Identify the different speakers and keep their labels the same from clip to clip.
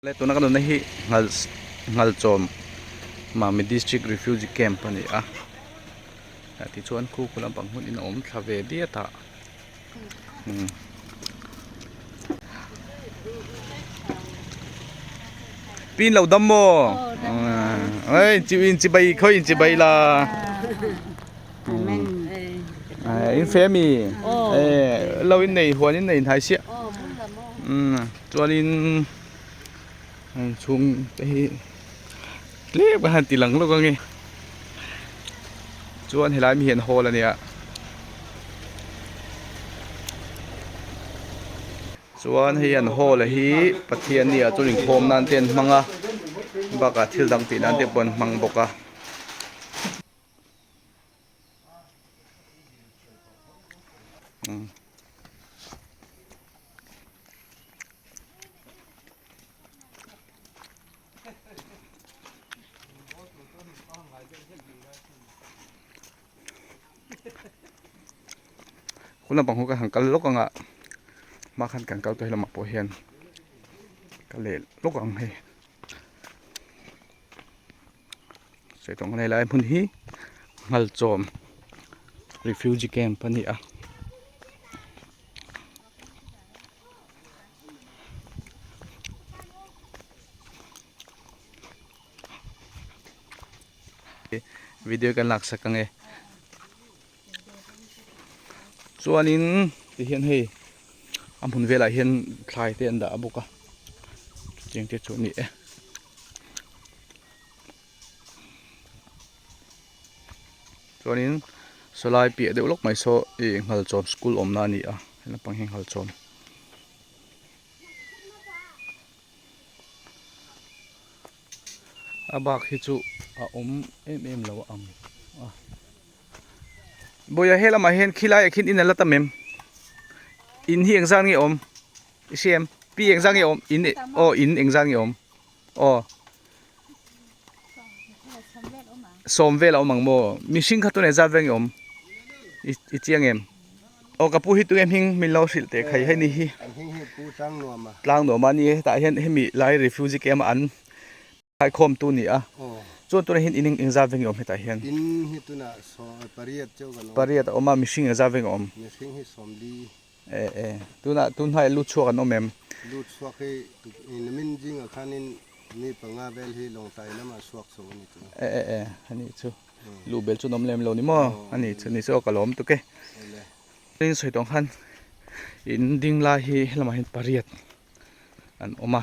Speaker 1: Le tuna ka nunna hi nghal nghalchawm Mami District Refugee Camp a ni a tichuan khu khu lampang hmun in a awm thla ve diat a umm. Pi in lo dam maw ei chi in chibai khawi in chibai la in fe ami lo in nei huan in nei hnai siah umm. Chuanin chhung te hi tlem ka han ti lang lawk ange chuan helai mi hian hall ania chuan hei an hall hi Pathian ni ah chuan inkhawm nan te an hmang a bakah thil dang tih nan te pawh an hmang bawk a. Hun lampang ho ka han kal lawk ang a hma khan kan kal tawh hi lamah pawh hian ka leh lawk ang hei. Sawi tawng ang helai hmun hi Nghalchawm refugee camp a ni a. Video kan lak sak ang e. Chuanin tihian hei a hmun velah hian thlai te an dah a bawk a chutiang te chu a ni e. Chuanin sawlai piah deuh lawk mai saw ih Nghalchawm school awmna a ni a he lampang hi Nghalchawm. A bak hi chu a awm em em lo ang a. Bawia he lamah hian khilaiah khian in a la tam em? In hi engzat nge awm? I hria em? Pi engzat nge awm? In aw in engzat nge awm? Aw. Sawm vel a awm ang maw? Mihring kha tunah zat vel nge awm? I i chiang em? Aw ka pu hi tunge hming min lo hrilh teh khai hei ni hi.
Speaker 2: An hming hi Pu Tlangnuam a.
Speaker 1: Tlangnuam a ni e hetah hian hemi lai refugee camp a an khaikhawm tu ni a. Chuan tunah hian in eng zat vel nge awm hetah hian?
Speaker 2: In hi tunah saw pariat chauh kan awm.
Speaker 1: Pariat a awm a mihring eng zat vel nge awm?
Speaker 2: Mihring hi sawmli.
Speaker 1: E e tunah tunhnai lut chhuak an awm em?
Speaker 2: Lut chhuak hi nimin zingah khanin mi panga vel hi Lawngtlai lamah chhuak chho a ni chu.
Speaker 1: E e e a nih chu luh bel chu an awm lem lo ni maw? A nih chu ni chu aw ka lawm tuk e. Tin sawi tawng khan in ding lai hi helamah hian pariat an awm a.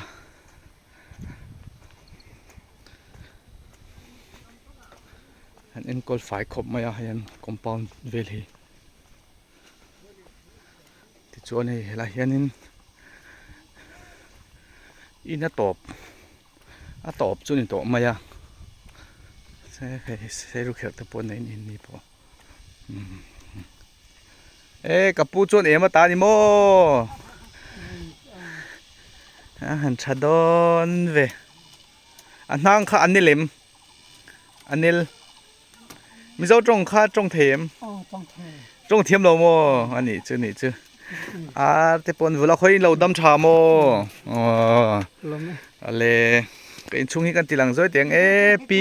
Speaker 1: An enkawl fai khawp mai a hei an compound vel hi. Tichuan hei helai hianin in a tawp a tawp chu a ni tawh mai a hei seiru kherh te pawh nei niin ni pawh e ka pu chuan em ata a ni maw a han tha dawn ve a hnang kha a nil em a nil. Mizo tawng kha tawng thei em? Tawng thiam lo maw? A nih chu nih chu. Ar te pawh an vul a khawi in lo dam tha maw? Aw. Ale ka inchhung hi kan ti lang zawi teh ang e pi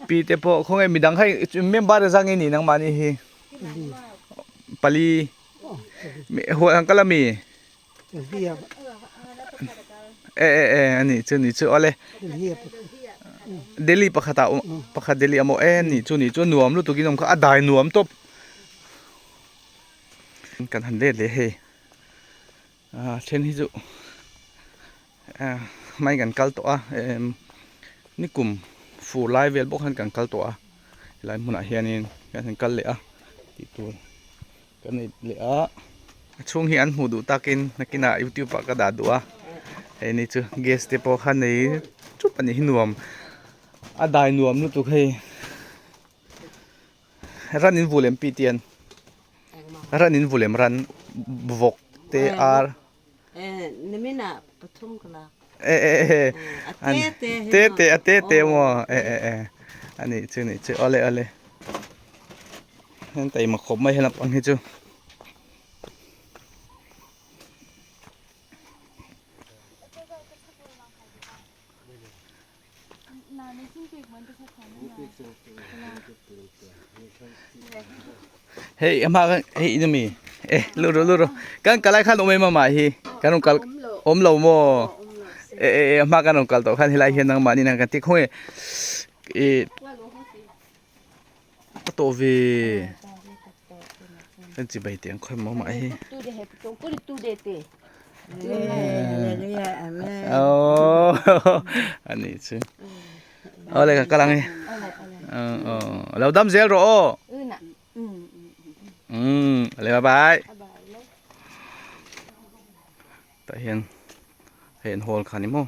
Speaker 1: pi te pawh khawnge midang kha member zang i ni nangmahni hi pali huan ang kal ami? E e e a nih chu nih chu awle Delhi pakhat ah pakhat Delhi a maw e nih chu nih chu nuam lutuk in awm kha a dai nuam tawp kan han let leh hei a then hi chu hmai kan kal tawh a nikum fur lai vel bawk khan kan kal tawh a helai hmunah hianin kan han kal leh a tih tur. Ka nei leh a. A chhung hi an hmuh duh takin nakinah youtube ah ka dah duh a hei ni chu gas te pawh kha nei chup a nih hi nuam a dai nuam lutuk hei ran in vulh em pi tian ran in vulh em ran vawk te ar e e e te te a te te maw e e e a nih chu nih chu awle awle. Heng taima khawp mai helap ang hi chu. Hei a hma khan hei in ami e lu ru lu ru kan kalai khan awm em amah hi kan rawn kal awm lo maw e e a hma kan rawn kal tawh khan helai hian nangmah ni nang kan ti khawnge ih a tawh ve kan chibai teh ang khawi maw amah hi aww ani chu. Awle ka kal ang e. Lo dam zel rawh aw. Um, ale bye bye. Tah hian hei an hall kha ni maw.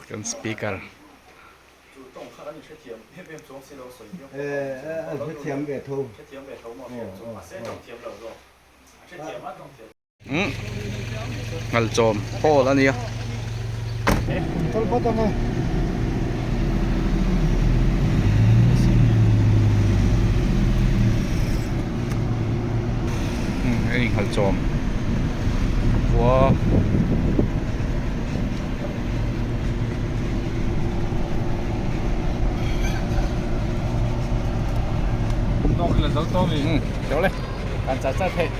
Speaker 1: Kan speaker. Ngalchawm hall a nia. Hei Ngalchawm khua. Kan char char theih.